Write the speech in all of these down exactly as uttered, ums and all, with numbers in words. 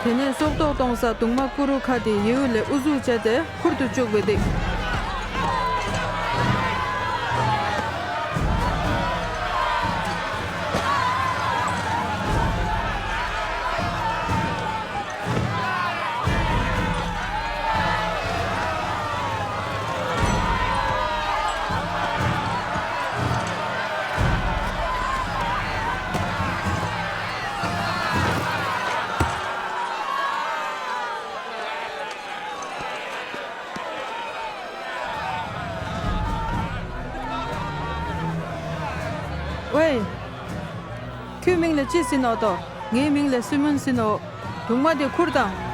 དེ་ནས་སྲོག་ཐོག་གཏོང་ས་གདུང་མ་ཀུ་རུ་ཁ་དེ་ཡེའུ་ལས་ཨུ་ཚུགས་བྱས་ཏེ་ཁུར་དུ་བཅུག་པའི་སྟེགས། ཝེ། ཁྱོད་མིང་ལ་ཅི་ཟེར་ནོ་ཏོ། ངའི་མིང་ལ་སི་མོན་ཟེར་ནོ། གདུང་མ་དེ་ཁུར་དང་།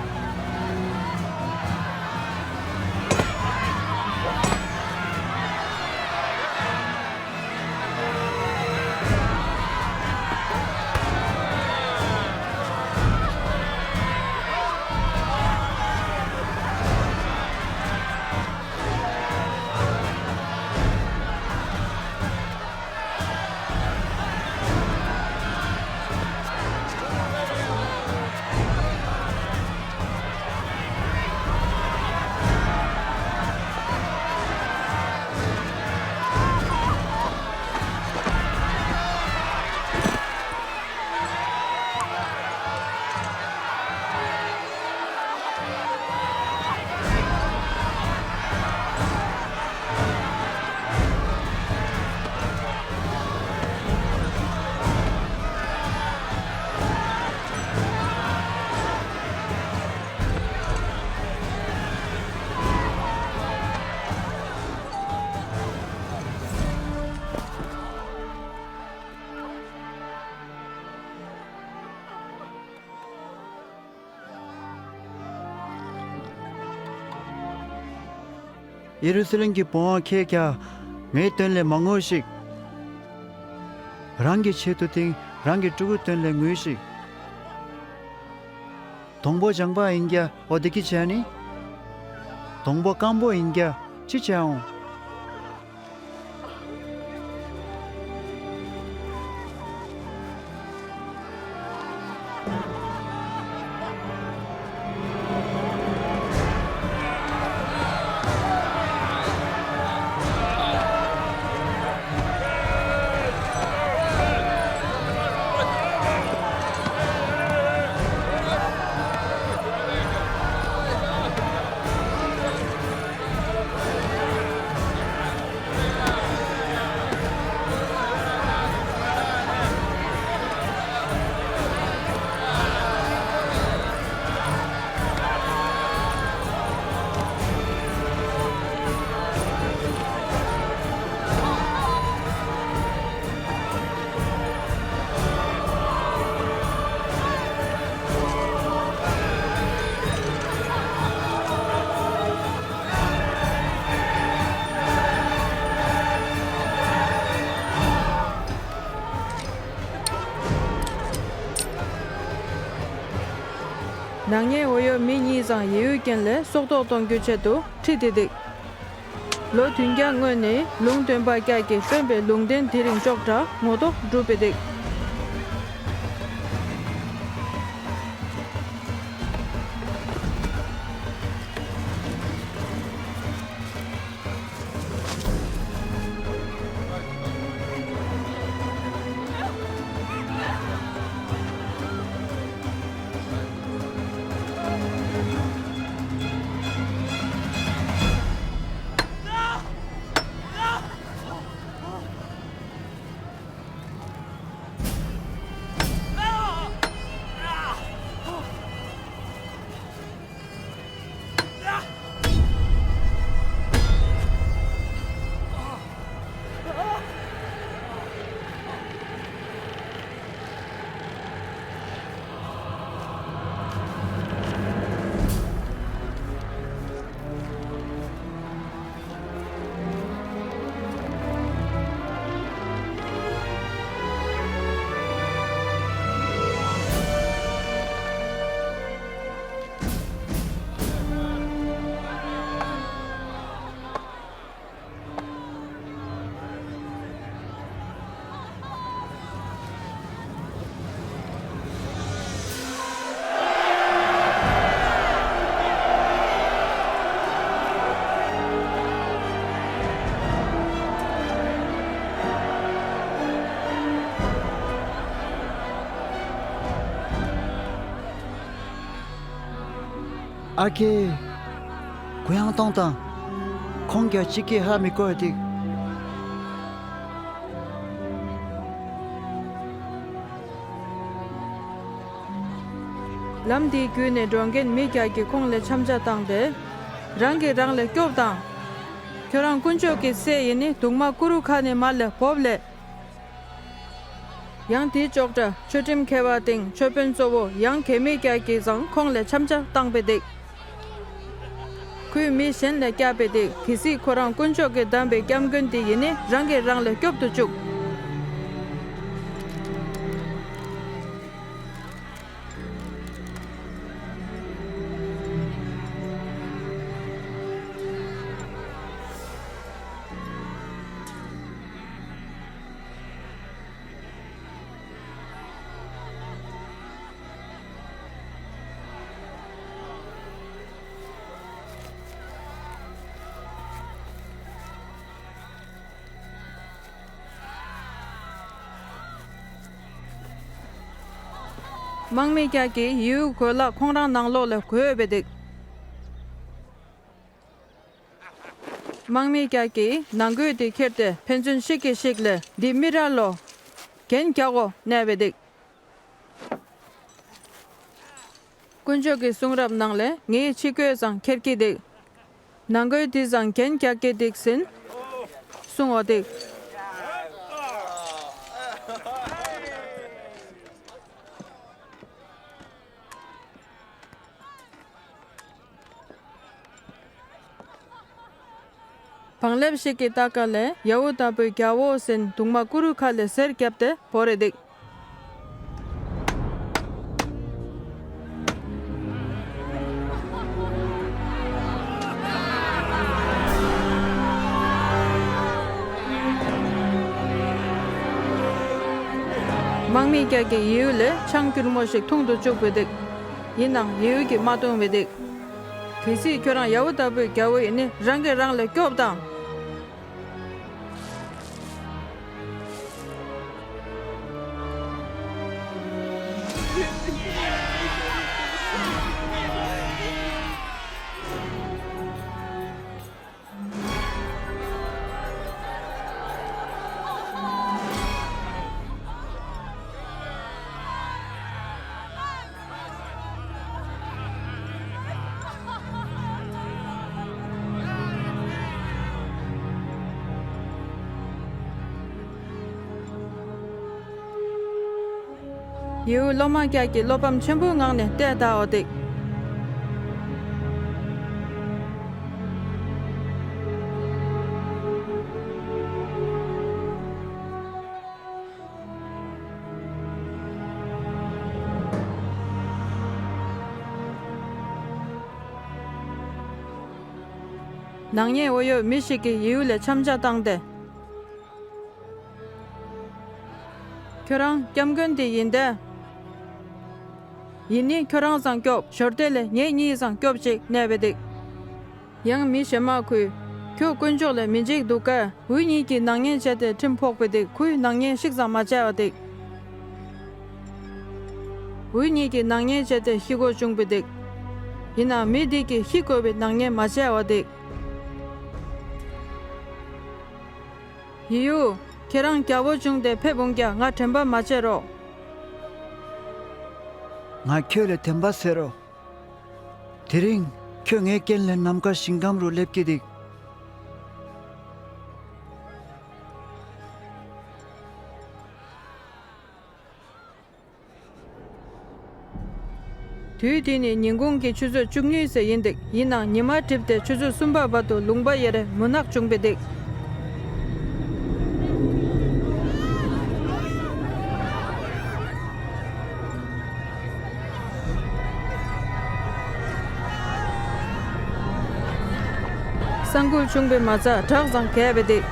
ཡེ་རུ་སཱ་ལེམ་གྱི་བུ་འོ་ཁྱེད་ཀྱང་ངའི་དོན་ལས་མ་ངུས་ཤིག། རང་གི་ཆེད་དུ་དེང་རང་གི་ཕྲུ་གུའི་དོན་ལས་ངུས་ཤིག། སྡོང་པོ་ལྗང་པ་ཡིན་ཀྱང་འོ་བདེ་སྐྱིད་བྱས་ནི། སྡོང་པོ་སྐམ་པོ་ཡིན་ཀྱང་ཅི་བྱས་འོང་། ནག་ཉེས་འོ་ཡོད་མི་གཉིས་ཙམ་ཡེའུའི་རྐྱེན་ལས་སྲོག་ཐོག་གཏོང་རྒྱུའི་ཆེད་དུ་ཁྲིད་དེ་འདུག། ལོ་བདུན་བརྒྱ་སྔོན་ནས་ལུང་སྟོན་པ་སྐྱབས་ཀྱིས་སྟོན་པའི་ལུང་བསྟན་དེ་རིང་ཅོག་འདྲ་ངོ་ཐོག་གྲུབ་པའི་འདུག། ཨ་ཁེ། གུ་ཡངས་གཏོང་དང་། ཁོང་རྒྱ་གཅིག་གིས་ཧ་མི་གོ་ཡ་ཏིག་ལམ་དེའི་བརྒྱུད་ནས་འགྲོ་མཁན་མི་རྒྱགས་ཀྱིས་ཁོང་ལ་འཆམ་ཆ་བཏང་སྟེ། རང་གིས་རང་ལ་སྐྱོབ་དང་། ཁྱོད་རང་དཀོན་མཆོག་གི་སྲས་ཡིན་ནི་དུག་མ་ཀུ་རུ་ཁ་ནས་མར་ལ་བོབ་ལེ། ཡང་དེའི་ཅོག་འདྲ་ཆོས་ཁྲིམས་མཁས་པ་དང་ཆོས་དཔོན་གཙོ་བོ་ཡང་གད་མི་རྒྱགས་ཀྱིས་ཀྱང་ཁོང་ལ་འཆམ་ཆ་བཏང་པའི་ཏིག་ཁོས་མི་གཞན་ལ་བསྐྱབས་པའི་ཏིག་གལ་སྲིད་ཁོ་རང་དཀོན་མཆོག་གིས་བདམས་པའི་སྐྱབས་མགོན་དེ་ཡིན་ནི་རང་གིས་རང་ལ་སྐྱོབ་ཏུ་བཅུག་དམག་མི་རྒྱགས་ཀྱིས་ཡེའུ་གོས་ལག་ཁོང་རང་ནང་ལོགས་ལ་གོན་པའི་ཏིག་དམག་མི་རྒྱགས་ཀྱིས་ནང་གོས་དེ་ཁྱེར་ཏེ་ཕན་ཚུན་ཞིག་གིས་ཞིག་ལ་འདི་མི་ར་ལོ། གན་རྒྱག་གོ་གནས་པའི་ཏིག་དཀོན་མཆོག་གི་གསུང་རབ་ནང་ལས་ངའི་ཕྱི་གོས་ཙང་ཁྱེར་གྱི་ཏིག་ནང་གོས་དེ་ཙང་གན་རྒྱག་གི་ཏིག་ཟིན། གསུང་འོ་ཏིག་བང་ལེབ་ཞིག་གི་ལྟག་ཀ་ལས་ཡ་ཧུ་དཱ་པོའི་རྒྱལ་པོ་ཟེར་དུག་མ་ཀུ་རུ་ཁ་ལས་གཟེར་བརྒྱབ་སྟེ་བོར་རེ་འདུག་དམག་མི་རྒྱགས་ཀྱིས་ཡེའུ་ལས་ཆང་སྐྱུར་མོ་ཞིག་འཐུང་དུ་བཅུག་པའི་འདུག་ཡིན་ནའང་ཡེའུ་གིས་མ་འཐུང་བའི་འདུག་གལ་སྲིད་ཁྱོད་རང་ཡ་ཧུ་དཱ་པོའི་རྒྱལ་པོ་ཡིན་ནི་རང་གིས་རང་ལ་སྐྱོབ་དང་། ཡེའུ་སློབ་མ་རྒྱགས་ཀྱིས་བློ་ཕམ་ཆེན་པོའི་ངང་ནས་བལྟས་བསྡད་འོ་ཏིག་ནག་ཉེས་འོ་ཡོད་མི་ཞིག་གིས་ཡེའུ་ལ་འཆམ་ཆ་བཏང་སྟེ། ཁྱོད་རང་སྐྱབས་མགོན་དེ་ཡིན་ཏེ། ཡིན་ནི་ཁྱོད་རང་ཙང་སྐྱོབ། ཞོར་དེ་ལས་ངེད་གཉིས་ཙང་སྐྱོབ་ཅིག་གནས་པའི་འདུག་ཡང་མི་གཞན་མ་ཁོས། ཁྱོད་དཀོན་མཆོག་ལ་མི་འཇིགས་འདུག་ག་འུ་གཉིས་ཀྱིས་ནག་ཉེས་བྱས་ཏེ་ཁྲིམས་ཕོག་པའི་འདུག་ཁོས་ནག་ཉེས་ཤིག་ཙང་མ་བྱས་པ་འདུག་འུ་གཉིས་ཀྱིས་ནག་ཉེས་བྱས་ཏེ་ཤི་དགོས་བྱུང་བའི་འདུག་ཡིན་ནའང་མི་འདི་གིས་ཤི་དགོས་པའི་ནག་ཉེས་མ་བྱས་པ་འདུག་ཡེའུ། ཁྱེད་རང་རྒྱལ་པོ་བྱུང་སྟེ་ཕེབས་འོང་ཀྱང་ང་དྲན་པ་མ་བརྗེད་རོགས། ང་ཁྱོད་ལ་དྲན་པ་གསོས་རོགས། དེ་རིང་ཁྱོད་ངའི་རྐྱེན་ལས་ནམ་མཁའ་ཞིང་ཁམས་རུ་སླེབས་ཀྱི་འདུག་དུས་དེ་ནི་ཉིན་གུང་གི་ཆུ་ཚོད་བཅུ་གཉིས་ཙམ་ཡིན་འདུག་ཡིན་ནའང་ཉི་མ་བསྒྲིབས་ཏེ་ཆུ་ཚོད་གསུམ་པ་བར་དུ་ལུང་པ་ཡ་རེ་མུན་ནག་བྱུང་བའི་འདུག་ས་འགུལ་བྱུང་བའི་མ་རྩ་བྲག་ཙང་གས་པའི་འདུག་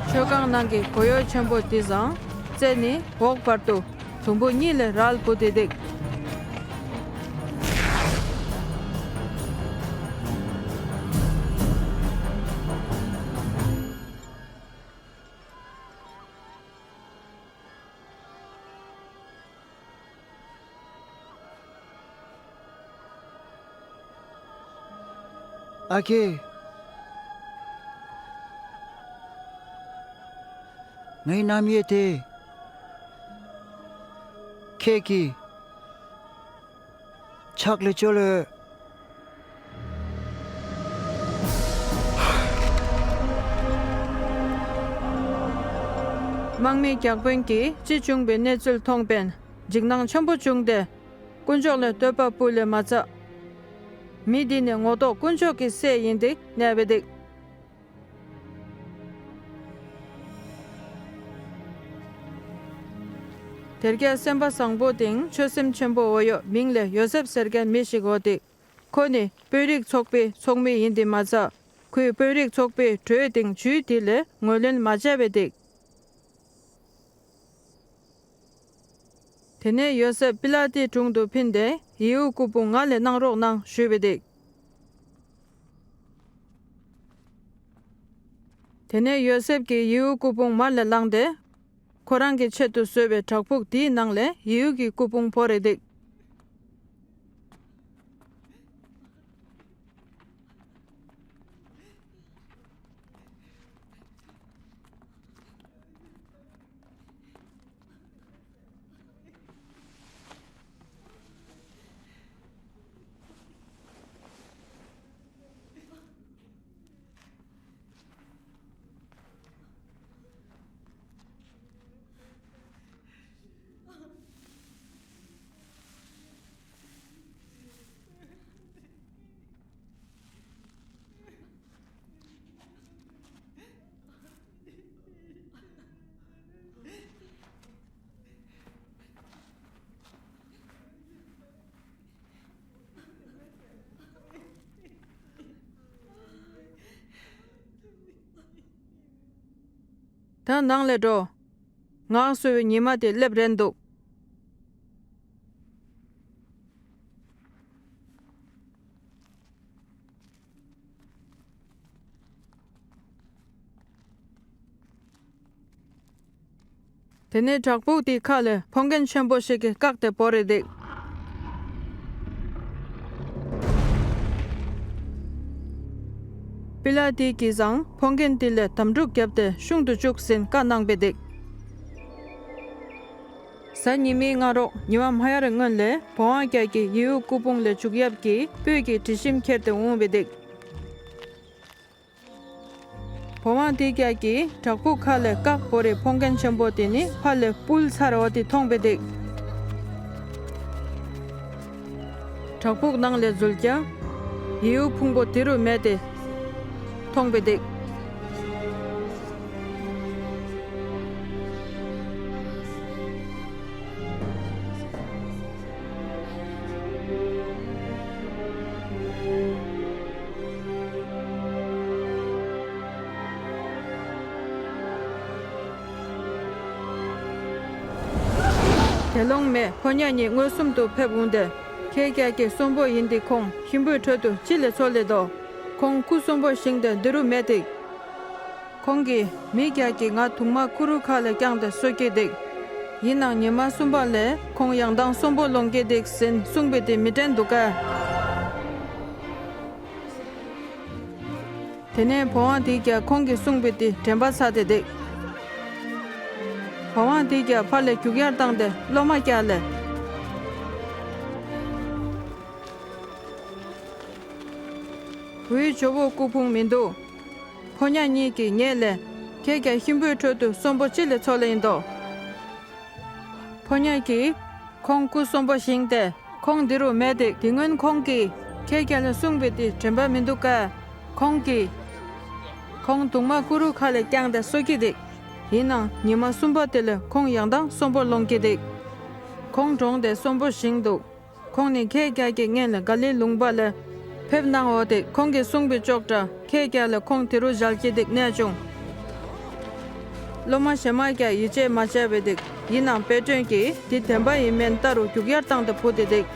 མཆོད་ཁང་ནང་གི་སྒོ་ཡོལ་ཆེན་པོ་དེ་ཙང་རྩེ་ནས་འོག་བར་དུ་དུམ་བུ་གཉིས་ལས་རལ་བུ་དེ་འདུག་ཨ་ཁེ། ངའི་རྣམ་དབྱེ་དེ་ཁྱེད་ཀྱིས་ཕྱག་ལས་ཅོ་ལོས། དམག་མི་བརྒྱ་དཔོན་གྱིས་ཅི་བྱུང་བའི་གནས་ཚུལ་མཐོང་པས་འཇིགས་སྣང་ཆེན་པོ་བྱུང་སྟེ། དཀོན་མཆོག་ལ་བསྟོད་པ་ཕུལ་ལས་མ་ཚད། མི་འདི་ནི་ངོ་ཐོག་དཀོན་མཆོག་གི་སྲས་ཡིན་ཏེ་གནས་པའི་འདུག་དེར་ཀྱང་སེམས་པ་བཟང་པོ་དང་ཆོད་སེམས་ཆེན་པོ་འོ་ཡོད་མིང་ལས་ཡོ་སེབ་ཟེར་མཁན་མི་ཞིག་འོ་དེ། ཁོ་ནི་དཔོན་རིགས་ཚོགས་པའི་ཚོགས་མི་ཡིན་ཏེ་མ་ཚད། ཁོས་དཔོན་རིགས་ཚོགས་པའི་གྲོས་དང་ཇུས་དེ་ལས་ངོས་ལེན་མ་བྱས་པའི་འདུག་དེ་ནས་ཡོ་སེབ་པི་ལ་ཏིའི་དྲུང་དུ་ཕིན་ཏེ་ཡེའུ་སྐུ་ཕུང་ང་ལ་གནང་རོགས་གནང་ཞུས་པའི་འདུག་དེ་ནས་ཡོ་སེབ་ཀྱིས་ཡེའུ་སྐུ་ཕུང་མར་ལ་བླངས་ཏེ། ཁོ་རང་གི་ཆེད་དུ་བཟོས་པའི་བྲག་ཕུག་དེའི་ནང་ལས་ཡེའུ་གི་སྐུ་ཕུང་བོར་རེ་འདུག་ད་ནང་ལ་འགྲོ། ངག་གསོ་བའི་ཉི་མ་དེ་སླེབས་རན་འདུག་དེ་ནས་བྲག་ཕུག་དེའི་ཁ་ལ་ཕོ་རྒན་ཆེན་པོ་ཞིག་གིས་བཀག་སྟེ་བོར་རེ་འདུག་པི་ལ་ཏི་གིས་ཀྱང་ཕོ་རྒན་དེ་ལ་དམ་ཕྲུག་བརྒྱབ་སྟེ་ཤུང་དུ་བཅུག་ཟིན་བཀའ་གནང་བའི་འདུག་གཟའ་ཉི་མའི་སྔ་དྲོ་ཉི་མ་མ་ཡར་སྔོན་ལ་བོ་དབང་རྒྱལ་གྱིས་ཡེའུ་སྐུ་ཕུང་ལ་འཇུག་ཡབ་ཀྱི་སྤོས་ཀྱི་དྲི་ཞིམ་ཁྱེར་ཏེ་འོང་བའི་འདུག་བོ་དབང་དེ་རྒྱལ་གྱིས་བྲག་ཕུག་ཁ་ལས་བཀག་བོར་རེ་ཕོ་རྒན་ཆེན་པོ་དེ་ནི་ཕར་ལ་སྤུལ་ཚར་བ་དེ་མཐོང་བའི་འདུག་བྲག་ཕུག་ནང་ལ་འཛུལ་ཀྱང་། ཡེའུ་ཕུང་པོ་དེ་རུ་མེད་དེ། མཐོང་བའི་འདུག་དེ་ལོང་མེ་ཕོ་ཉ་གཉིས་མངོན་སུམ་དུ་ཕེབས་འོང་སྟེ། ཁྱེད་རྒྱལ་གྱི་གསོན་པོ་ཡིན་ཏེ་ཁོང་གཤིན་པོའི་ཁྲོད་དུ་ཅི་ལས་འཚོ་ལེ་དོ། ཁོང་སྐུ་གསོན་པོ་བཞེངས་ཏེ་འདི་རུ་མེད་དེ། ཁོང་གིས་མི་རྒྱལ་གྱི་ང་དུང་མ་ཀུ་རུ་ཁ་ལ་བརྐྱངས་ཏེ་གསོད་ཀྱི་འདུག་ཡིན་ནའང་ཉི་མ་གསུམ་པ་ལས་ཁོང་ཡང་དང་གསོན་པོ་ལོང་གི་འདུག་ཟིན་གསུངས་པའི་དེ་མི་དྲན་འདུག་ག་དེ་ནས་བོ་དབང་དེ་རྒྱལ་ཁོང་གིས་གསུངས་པའི་དེ་དྲན་པ་ཚར་ཏེ་འདུག་བོ་དབང་དེ་རྒྱལ་ཕར་ལ་རྒྱུག་ཡར་བཏང་སྟེ་སློབ་མ་རྒྱལ་ལ། འུའི་ཇོ་བོ་སྐུ་ཕུང་མི་འདུག་ཕོ་ཉ་གཉིས་ཀྱིས་ངེད་ལ་ཁྱེད་ཀྱང་གཤིན་པོའི་ཁྲོད་དུ་གསོན་པོ་ཅི་ལས་འཚོ་ལེ་ཡིན་དོ། ཕོ་ཉ་གིས་ཁོང་སྐུ་གསོན་པོ་བཞེངས་ཏེ་ཁོང་འདི་རུ་མེད་དེ། དེ་སྔོན་ཁོང་གིས་ཁྱེད་ཀྱང་ལ་གསུངས་པའི་དེ་དྲན་པ་མི་འདུག་ག་ཁོང་གིས་ཁོང་དུང་མ་ཀུ་རུ་ཁ་ལ་བརྐྱངས་ཏེ་གསོད་ཀྱི་འདུག་ཡིན་ནའང་ཉི་མ་གསུམ་པ་དེ་ལ་ཁོང་ཡང་དང་གསོན་པོ་ལོང་གི་འདུག་ཁོང་གྲོངས་ཏེ་གསོན་པོ་བཞེངས་འདུག་ཁོང་ནི་ཁྱེད་རྒྱལ་གྱི་སྔོན་ལ་ག་ལིལ་ལུང་པ་ལ་ཕེབས་གནང་འོ་དེ། ཁོང་གིས་གསུངས་པའི་ཅོག་འདྲ་ཁྱེད་རྒྱལ་ལ་ཁོང་དེ་རུ་མཇལ་གྱི་འདུག་གནས་བྱུང་། སློབ་མ་གཞན་མ་རྒྱལ་ཡིད་ཆེས་མ་བྱས་པའི་འདུག་ཡིན་ནའང་དཔེ་སྐྲུན་གྱིས་དེ་བདེན་པ་ཡིན་མིན་ལྟ་རུ་རྒྱུག་ཡར་བཏང་སྟེ་བུ་དེ་འདུག་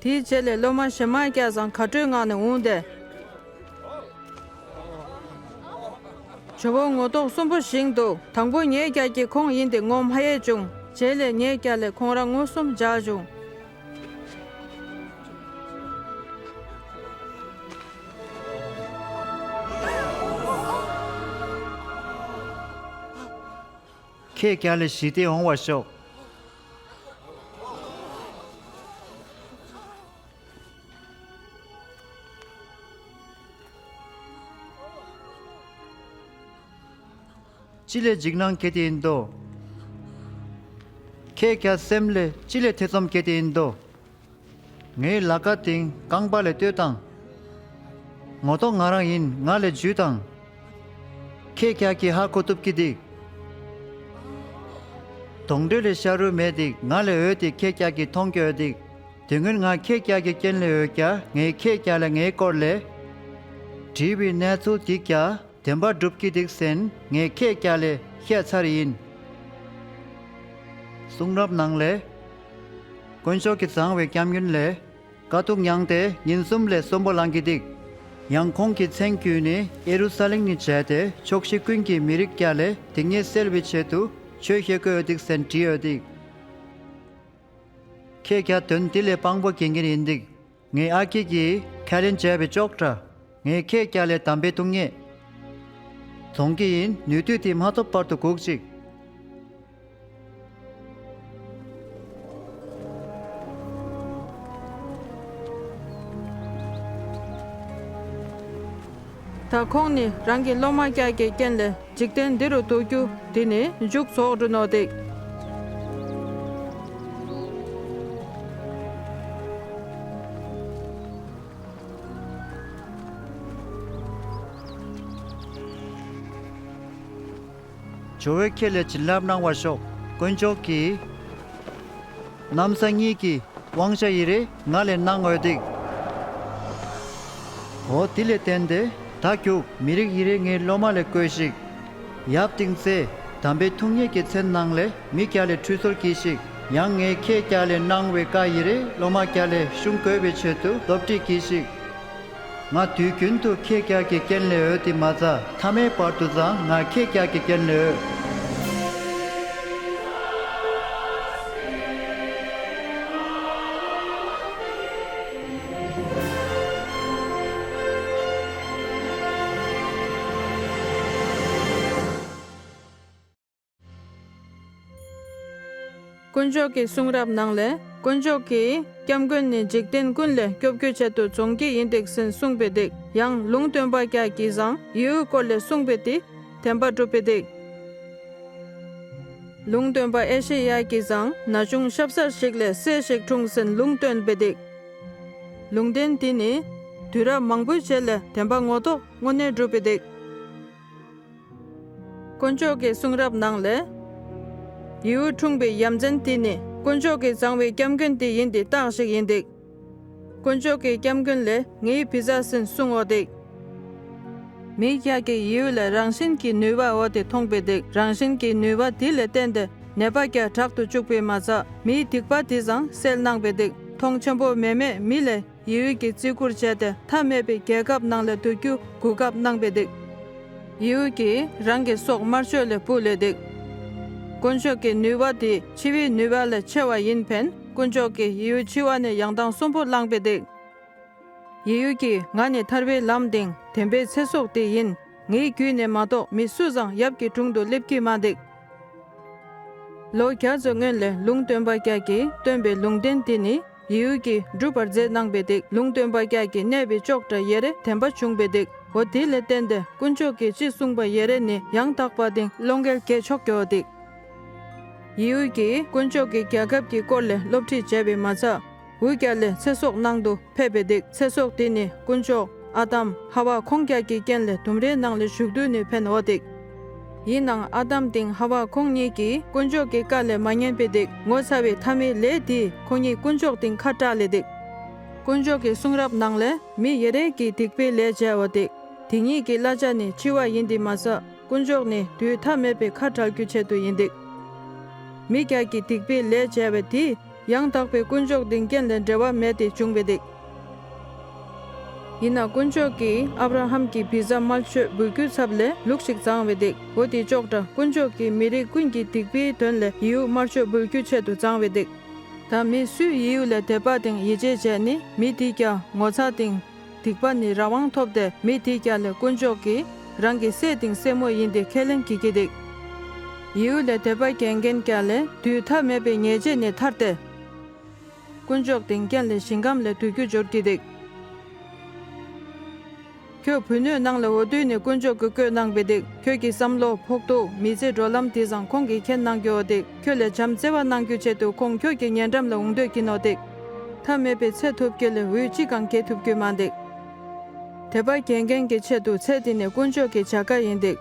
དེའི་རྗེས་ལས་སློབ་མ་གཞན་མ་བརྒྱ་ཙམ་དགའ་སྤྲོའི་ངང་ནས་འོངས་ཏེ། ཇོ་བོ་ངོ་ཐོག་གསོན་པོ་བཞེངས་འདུག། དང་པོ་ངའི་རྒྱགས་ཀྱིས་ཁོང་ཡིན་ཏེ་ངོ་མ་ཡས་བྱུང་། རྗེས་ལས་ངའི་རྒྱགས་ལས་ཁོང་རང་མངོན་སུམ་མཇལ་བྱུང་། ཁྱེད་རྒྱགས་ལས་ཞི་བདེ་འོང་བར་ཤོག། ཅི་ལས་འཇིགས་སྣང་སྐྱེ་སྟེ་ཡིན་དོ། ཁྱེད་རྒྱགས་སེམས་ལས་ཅི་ལས་ཐེ་ཚོམ་སྐྱེ་སྟེ་ཡིན་དོ། ངའི་ལག་པ་དེང་རྐང་པ་ལས་ལྟོས་དང་། ངོ་ཐོག་ང་རང་ཡིན། ང་ལས་འཇུས་དང་། ཁྱེད་རྒྱགས་ཀྱིས་ཧ་གོ་ཐུབ་ཀྱི་འདུག། དོང་དྲོད་ལས་ཤ་རུས་མེད་འདུག། ང་ལས་འོད་དེ་ཁྱེད་རྒྱགས་ཀྱིས་མཐོང་གི་འོད་འདུག། དེ་སྔོན་ང་ཁྱེད་རྒྱགས་ཀྱི་རྐྱེན་ལས་འོད་རྒྱགས། ངས་ཁྱེད་རྒྱགས་ལས་ངའི་སྐོར་ལས་བྲིས་པའི་གནས་ཚུལ་འདི་རྒྱགས་བདེན་པ་སྒྲུབ་ཀྱི་འདུག་ཟེར་ངས་ཁྱེད་རྒྱགས་ལས་བཤད་ཚར་ཡིན། གསུང་རབ་ནང་ལས། དཀོན་མཆོག་གི་མཛངས་པའི་སྐྱབས་མགོན་ལས། དཀའ་སྡུག་མྱངས་ཏེ་ཉིན་གསུམ་ལས་གསོན་པོ་ལངས་ཀྱི་འདུག། ཡང་ཁོང་གི་མཚན་བརྒྱུད་ནས་ཨེ་རུ་ས་ལེམ་ནས་མཇལ་ཏེ་ཕྱོགས་བཞི་ཀུན་གྱི་མི་རིགས་རྒྱགས་ལས་སྡིག་ཉེས་སེལ་བའི་ཆེད་དུ་ཆོས་བཤད་དགོས་འདུག་ཟེར་བྲིས་ཡོད་འདུག། ཁྱེད་རྒྱགས་དོན་འདི་ལས་དཔང་པོ་འགེངས་མཁན་ཡིན་འདུག། ངའི་ཨ་ཁྱེད་ཀྱིས་ཁས་ལེན་བྱས་པའི་ཅོག་འདྲ། ངས་ཁྱེད་རྒྱགས་ལས་དམ་པའི་ཐུགས་ཉེས་རྫོང་གི་ཡིན། ནུས་མཐུ་དེ་མ་ཐོབ་བར་དུ་སྒུག་ཅིག། ད་ཁོང་ནི་རང་གི་སློབ་མ་རྒྱགས་ཀྱི་རྐྱེན་ལས་འཇིག་རྟེན་འདི་རུ་འདུག་རྒྱུ་འདི་ནི་མཇུག་རྫོགས་འགྲོ་ནོ་འདུག། ཇོ་བོས་ཁྱེད་ལ་བྱིན་རླབས་གནང་བར་ཤོག། དཀོན་མཆོག་གིས་གནམ་ས་གཉིས་ཀྱི་དབང་ཆ་ཡི་རེ་ང་ལ་གནང་འོས་འདུག། འོ་དེ་ལ་བརྟེན་ཏེ་ད་རྒྱུགས། མི་རིགས་ཡི་རེ་ངའི་སློབ་མ་ལ་བཀོད་ཤིག། ཡབ་དེང་སང་དམ་པའི་ཐུགས་ཉིད་ཀྱི་མཚན་ནང་ལས་མི་རྒྱགས་ལ་ཁྲུས་གསོལ་གྱིས་ཤིག། ཡང་ངས་ཁྱེད་རྒྱགས་ལ་གནང་བའི་བཀའ་ཡི་རེ་སློབ་མ་རྒྱགས་ལ་སྲུང་དགོས་པའི་ཆེད་དུ་སློབ་ཁྲིད་གྱིས་ཤིག། ང་དུས་རྒྱུན་དུ་ཁྱེད་རྒྱགས་ཀྱི་རྐྱེན་ལས་འོས་དེ་མ་ཚད་མཐའ་མའི་བར་དུ་ཙང་ང་ཁྱེད་རྒྱགས་ཀྱི་རྐྱེན་ལས་འོས། དཀོན་མཆོག་གི་གསུང་རབ་ནང་ལས། དཀོན་མཆོག་གི་སྐྱབས་མགོན་ནི་འཇིག་རྟེན་ཀུན་ལས་སྐྱོབ་རྒྱུའི་ཆེད་དུ་འཛོམས་ཀྱི་ཡིན་འདུག་ཟེར་གསུངས་པའི་འདུག། ཡང་ལུང་སྟོན་པ་རྒྱགས་ཀྱིས་ཀྱང་ཡེའུའི་སྐོར་ལས་གསུངས་པའི་དེ་བདེན་པ་གྲུབ་པའི་འདུག། ལུང་སྟོན་པ་ཨེ་ཤེ་ཡ་གྱིས་ཀྱང་ན་ཆུང་ཤབ་གསར་ཞིག་ལས་སྲས་ཤིག་འཁྲུངས་ཟེར་ལུང་སྟོན་པའི་འདུག། ལུང་བསྟན་འདི་ནི་དུས་རབས་མང་པོའི་རྗེས་ལས་བདེན་པ་ངོ་ཐོག་དངོས་གནས་གྲུབ་པའི་འདུག། དཀོན་མཆོག་གི་གསུང་རབ་ནང་ལས། ཡེའུ་འཁྲུངས་པའི་ཡ་མཚན་དེ་ནི་དཀོན་མཆོག་གི་མཛངས་པའི་སྐྱབས་མགོན་དེ་ཡིན་ཏེ་རྟགས་ཤིག་ཡིན་ཏེ། དཀོན་མཆོག་གི་སྐྱབས་མགོན་ལས་ངའི་བི་ཛ་ཟིན་གསུང་འོ་ཏེ། མི་རྒྱགས་ཀྱིས་ཡེའུ་ལ་རང་བཞིན་གྱི་ནུས་པ་འོ་ཏེ་མཐོང་པའི་ཏེ། རང་བཞིན་གྱི་ནུས་པ་དེ་ལས་བརྟེན་ཏེ་ནད་པ་རྒྱགས་དྲག་ཏུ་བཅུག་པས་མ་ཚད་མིའི་སྡིག་པ་དེ་ཙང་སེལ་གནང་པའི་ཏེ། མཐོང་ཆེན་པོ་མེ་མེ་མི་ལས། ཡེའུ་གིས་བརྩི་བཀུར་བྱས་ཏེ་མཐའ་མེད་པའི་རྒྱལ་ཁབ་ནང་ལ་སྡོད་རྒྱུ་གོ་སྐབས་གནང་པའི་འདུག། ཡེའུ་གིས་རང་གི་སྲོག་དམར་མཆོད་ལས་ཕུལ་ལེ་འདུག། དཀོན་མཆོག་གི་ནུས་པ་དེ་འཆི་བའི་ནུས་པ་ལས་ཆེ་བ་ཡིན་ཕན་དཀོན་མཆོག་གིས་ཡེའུ་འཆི་བ་ནས་ཡང་དང་གསོན་པོ་བླངས་པའི་འདུག། ཡེའུ་གིས་ང་ནི་ཐར་པའི་ལམ་དང་བདེན་པའི་ཚེ་སྲོག་དེ་ཡིན། ངའི་བརྒྱུད་ནས་མ་གཏོགས་མི་སུ་ཙང་ཡབ་ཀྱི་དྲུང་དུ་སླེབས་ཀྱི་མ་འདུག། ལོ་བརྒྱ་ཙམ་སྔོན་ལས་ལུང་སྟོན་པ་རྒྱགས་ཀྱིས་སྟོན་པའི་ལུང་བསྟན་དེ་ནི་ཡེའུ་གིས་འགྲུབ་པར་མཛད་གནང་པའི་ཏེ། ལུང་སྟོན་པ་རྒྱགས་ཀྱིས་གནས་པའི་ཅོག་འདྲ་ཡེ་རེ་བདེན་པ་བྱུང་པའི་ཏེ། འོ་དེ་ལས་བརྟེན་ཏེ་དཀོན་མཆོག་གིས་ཅི་གསུངས་པ་ཡེ་རེ་ནི་ཡང་དག་པ་དང་བློ་འགེལ་གྱི་ཆོག་གྱོ་ཏེ། ཡེའུ་གིས་དཀོན་མཆོག་གི་རྒྱལ་ཁབ་ཀྱི་སྐོར་ལས་སློབ་ཁྲིད་བྱས་པས་མ་ཚད། འུ་རྒྱ་ལས་ཚེ་སྲོག་ནང་དུ་ཕེབས་པའི་ཏེ། ཚེ་སྲོག་དེ་ནི་དཀོན་མཆོག་ཨ་དམ་ཧ་ཝ་ཁོང་རྒྱགས་ཀྱི་རྐྱེན་ལས་ལྡུམ་རའི་ནང་ལས་བཞུགས་དུས་ནས་ཕན་འོ་ཏེ། ཡིན་ནའང་ཨ་དམ་དང་ཧ་ཝ་ཁོང་གཉིས་ཀྱིས་དཀོན་མཆོག་གི་བཀའ་ལས་མ་ཉན་པའི་ཏེ། ངོ་ཚ་བའི་མཐའ་མའི་ལས་དེས་ཁོང་གཉིས་དཀོན་མཆོག་དང་ཁ་བྲལ་ལེ་ཏེ། དཀོན་མཆོག་གི་གསུང་རབ་ནང་ལས་མི་ཡེ་རེ་གིས་སྡིག་པའི་ལས་བྱས་འོ་ཏེ། དེ་གཉིས་ཀྱི་གླ་ཆ་ནི་འཆི་བ་ཡིན་ཏེ་མ་ཚད། དཀོན་མཆོག་ནི་དུས་མཐའ་མེད་པའི་ཁ་བྲལ་རྒྱུ་ཆེད་དུ་ཡིན་ཏེ། མི་རྒྱགས་ཀྱིས་སྡིག་པའི་ལས་བྱས་པ་དེས་ ཡང་དག་པའི་དཀོན་མཆོག་དེའི་རྐྱེན་ལས་འབྲེལ་བ་མེད་དེ་བྱུང་བའི་འདུག་ཡིན་ན་དཀོན་མཆོག་གིས་ཨབ་ར་ཧམ་གྱི་བི་ཛ་དམར་མཆོད་འབུལ་རྒྱུའི་ཚབ་ལས་ལུག་ཞིག་བརྫངས་པའི་འདུག་འོ་དེ་ཅོག་འདྲ་དཀོན་མཆོག་གིས་མི་རིགས་ཀུན་གྱི་སྡིག་པའི་དོན་ལས་ཡེའུ་དམར་མཆོད་འབུལ་རྒྱུའི་ཆེད་དུ་བརྫངས་པའི་འདུག་ད་མི་སུས་ཡེའུ་ལས་དད་པ་དང་ཡིད་ཆེས་བྱས་ནས་མི་དེ་ཀྱང་ངོ་ཚ་དང་སྡིག་པ་ནས་རང་དབང་ཐོབ་སྟེ་མི་དེ་ཀྱང་ལས་དཀོན་མཆོག་གིས་རང་གི་སྲས་དང་སྲས་མོ་ཡིན་ཏེ་ཁས་ལེན་བགྱིད་ཀྱི་འདུག་ཡེའུ་ལས་དད་པ་བསྐྱེད་མཁན་ཀྱང་ལས་དུས་མཐའ་མེད་པའི་ཉེས་ཆད་ནས་ཐར་ཏེ། དཀོན་མཆོག་དེའི་རྐྱེན་ལས་ཞིང་ཁམས་ལས་སྡོད་རྒྱུ་འབྱོར་གྱི་འདུག་ཁྱོད་བུ་སྣོད་ནང་ལ་འོ་དོད་ནས་དཀོན་མཆོག་གིས་བཀོད་གནང་བའི་འདུག་ཁྱོད་ཀྱི་བསམ་བློ་ཕོག་ཐུག་མི་ཚེ་འགྲོ་ལམ་དེ་ཚང་ཁོང་གིས་མཁྱེན་གནང་རྒྱུ་འོ་འདུག་ཁྱོད་ལས་བྱམས་བརྩེ་བ་གནང་རྒྱུའི་ཆེད་དུ་ཁོང་ཁྱོད་ཀྱི་ཉེ་འགྲམ་ལ་འོང་འདོད་ཀྱིན་ནོ་འདུག་མཐའ་མེད་པའི་ཚེ་ཐོབ་རྒྱུ་ལས་འོས་གཅིག་ཀྱང་བརྒལ་ཐུབ་རྒྱུ་མ་འདུག་དད་པ་བསྐྱེད་མཁན་གྱི་ཆེད་དུ་ཚེ་འདི་ནི་དཀོན་མཆོག་གི་བྱ་དགའ་ཡིན་འདུག་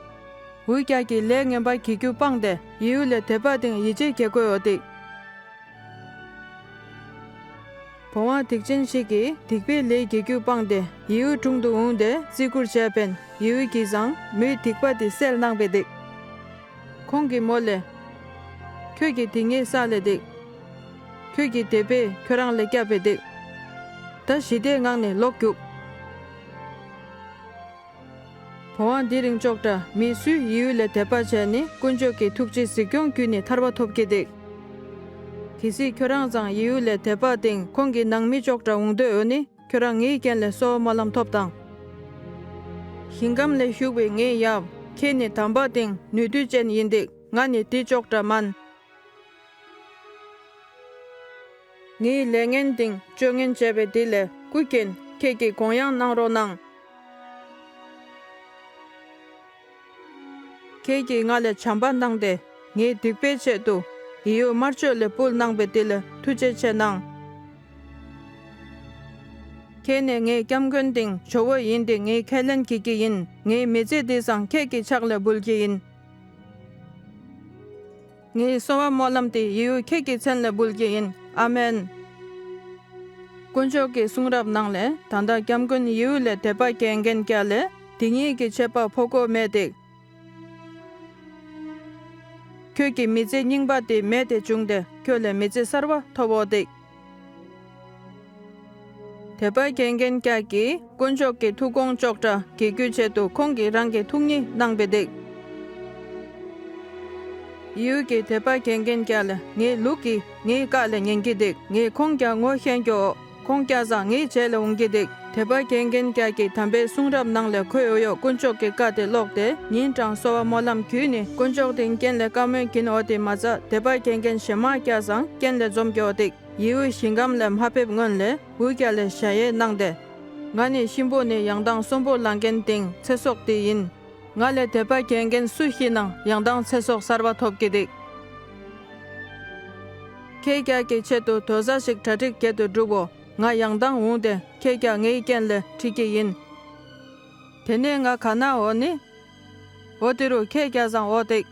འོས་རྒྱག་གི་ལས་ངན་པ་བགྱིད་རྒྱུ་སྤངས་ཏེ་ཡེའུ་ལས་དད་པ་དང་ཡིད་ཆེས་བསྐྱེད་དགོས་འོ་འདུག་བུ་དབང་སྡིག་ཅན་ཞིག་གིས་སྡིག་པའི་ལས་བགྱིད་རྒྱུ་སྤངས་ཏེ་ཡེའུ་དྲུང་དུ་འོངས་ཏེ་བརྩི་བཀུར་བྱས་པས་ཡེའུ་གིས་ཀྱང་མོའི་སྡིག་པ་དེ་སེལ་གནང་བའི་འདུག་ཁོང་གིས་མོ་ལ། ཁྱོད་ཀྱི་སྡིག་ཉེས་བསགས་ལས་འདུག་ཁྱོད་ཀྱི་དད་པས་ཁྱོད་རང་ལ་བསྐྱབས་པའི་འདུག་ད་ཞི་བདེའི་ངང་ནས་ལོག་རྒྱུགས། བུ་དབང་འདི་རིང་ཅོག་འདྲ་མི་སུས་ཡེའུ་ལས་དད་པ་བྱས་ནས་དཀོན་མཆོག་གི་ཐུགས་རྗེ་གཟིགས་སྐྱོང་བརྒྱུད་ནས་ཐར་པ་ཐོབ་ཀྱི་འདུག་གལ་སྲིད་ཁྱོད་རང་ཚང་ཡེའུ་ལས་དད་པ་དང་ཁོང་གི་ནང་མི་ཅོག་འདྲ་འོང་འདོད་འོ་ནི་ཁྱོད་རང་ངའི་རྐྱེན་ལས་གསོལ་བ་སྨོན་ལམ་ཐོབ་དང་། ཞིང་ཁམས་ལས་བཞུགས་པའི་ངའི་ཡབ། ཁྱེད་ནི་དམ་པ་དང་ནུས་མཐུ་ཅན་ཡིན་འདུག་ང་ནི་འདི་ཅོག་འདྲ་མིན། ངའི་ལས་ངན་དང་སྤྱོད་ངན་བྱས་པའི་དེ་ལས་སྐུ་མཁྱེན་ཁྱེད་ཀྱིས་དགོངས་ཡངས་གནང་རོགས་གནང་། ཁྱེད་ཀྱིས་ང་ལ་བྱམས་པ་གནང་སྟེ་ངའི་སྡིག་པའི་ཆེད་དུ་ཡེའུ་དམར་མཆོད་ལས་ཕུལ་གནང་བའི་དེ་ལ་ཐུགས་རྗེ་ཆེ་གནང་། ཁྱེད་ནི་ངའི་སྐྱབས་མགོན་དང་ཇོ་བོ་ཡིན་ཏེ་ངས་ཁས་ལེན་བགྱིད་ཀྱི་ཡིན། ངའི་མི་ཚེ་འདི་སང་ཁྱེད་ཀྱི་ཕྱག་ལ་འབུལ་གྱི་ཡིན། ངའི་གསོལ་བ་སྨོན་ལམ་དེ་ཡེའུ་ཁྱེད་ཀྱི་མཚན་ལ་འབུལ་གྱི་ཡིན། ཨ་མེན། དཀོན་མཆོག་གི་གསུང་རབ་ནང་ལས་ད་ལྟ་སྐྱབས་མགོན་ཡེའུ་ལས་དད་པ་བསྐྱེད་མཁན་སྐྱ་ལས་དེ་ཉིད་ཀྱི་ཆད་པ་ཕོག་གོ་མེད་དེ། ཁྱོད་ཀྱི་མི་ཚེ་རྙིང་པ་དེ་མེད་དེ་བྱུང་སྟེ་ཁྱོད་ལས་མི་ཚེ་གསར་བ་ཐོབ་འོ་དེ། དད་པ་བསྐྱེད་མཁན་སྐྱ་གིས་དཀོན་མཆོག་གི་ཐུགས་དགོངས་ཅོག་འདྲ་བགྱིད་རྒྱུའི་ཆེད་དུ་ཁོང་གིས་རང་གི་ཐུགས་ཉིད་གནང་བའི་འདུག་ཡེའུ་གིས་དད་པ་བསྐྱེད་མཁན་སྐྱ་ལ་ངའི་ལུག་གིས་ངའི་བཀའ་ལ་ཉན་གྱི་འདུག་ངས་ཁོང་ཀྱང་ངོ་ཤེས་རྒྱུའོ། ཁོང་སྐྱ་ཚང་ངའི་རྗེས་ལ་འོང་གི་འདུག་དད་པ་བསྐྱེད་མཁན་སྐྱ་གིས་དམ་པའི་གསུང་རབ་ནང་ལས་ཁོའི་འོ་ཡོག་དཀོན་མཆོག་གི་བཀའ་དེ་ཀློག་སྟེ་ཉིན་གྲངས་གསོལ་བ་སྨོན་ལམ་བརྒྱུད་ནས་དཀོན་མཆོག་དེའི་རྐྱེན་ལས་བཀའ་མོལ་གྱིན་འོ་དེ་མ་ཚད་དད་པ་བསྐྱེད་མཁན་གཞན་མ་སྐྱ་ཚང་རྐྱེན་ལས་འཛོམས་ཀྱི་འོ་དེ། ཡེའུ་ཞིང་ཁམས་ལས་མ་ཕེབས་སྔོན་ལས་འུ་སྐྱ་ལས་ཞལ་ཡས་གནང་སྟེ། ང་ནི་གཤིན་པོ་ནས་ཡང་དང་གསོན་པོ་ལང་མཁན་དེའི་ཚེ་སྲོག་དེ་ཡིན། ང་ལས་དད་པ་བསྐྱེད་མཁན་སུ་ཞིག་ནང་ཡང་དང་ཚེ་སྲོག་གསར་བ་ཐོབ་ཀྱི་འདུག་ཁྱེད་སྐྱ་གི་ཆེད་དུ་དོ་ཟ་ཞིག་གྲ་སྒྲིག་བྱེད་དུ་འགྲོའོ། ང་ཡང་དང་འོང་སྟེ་ཁྱེད་སྐྱ་ངའི་རྐྱེན་ལས་ཁྲིད་ཀྱི་ཡིན། དེ་ནས་ང་ག་ན་འོ་ནི། འོ་དེ་རུ་ཁྱེད་སྐྱ་ཚང་འོ་དེ།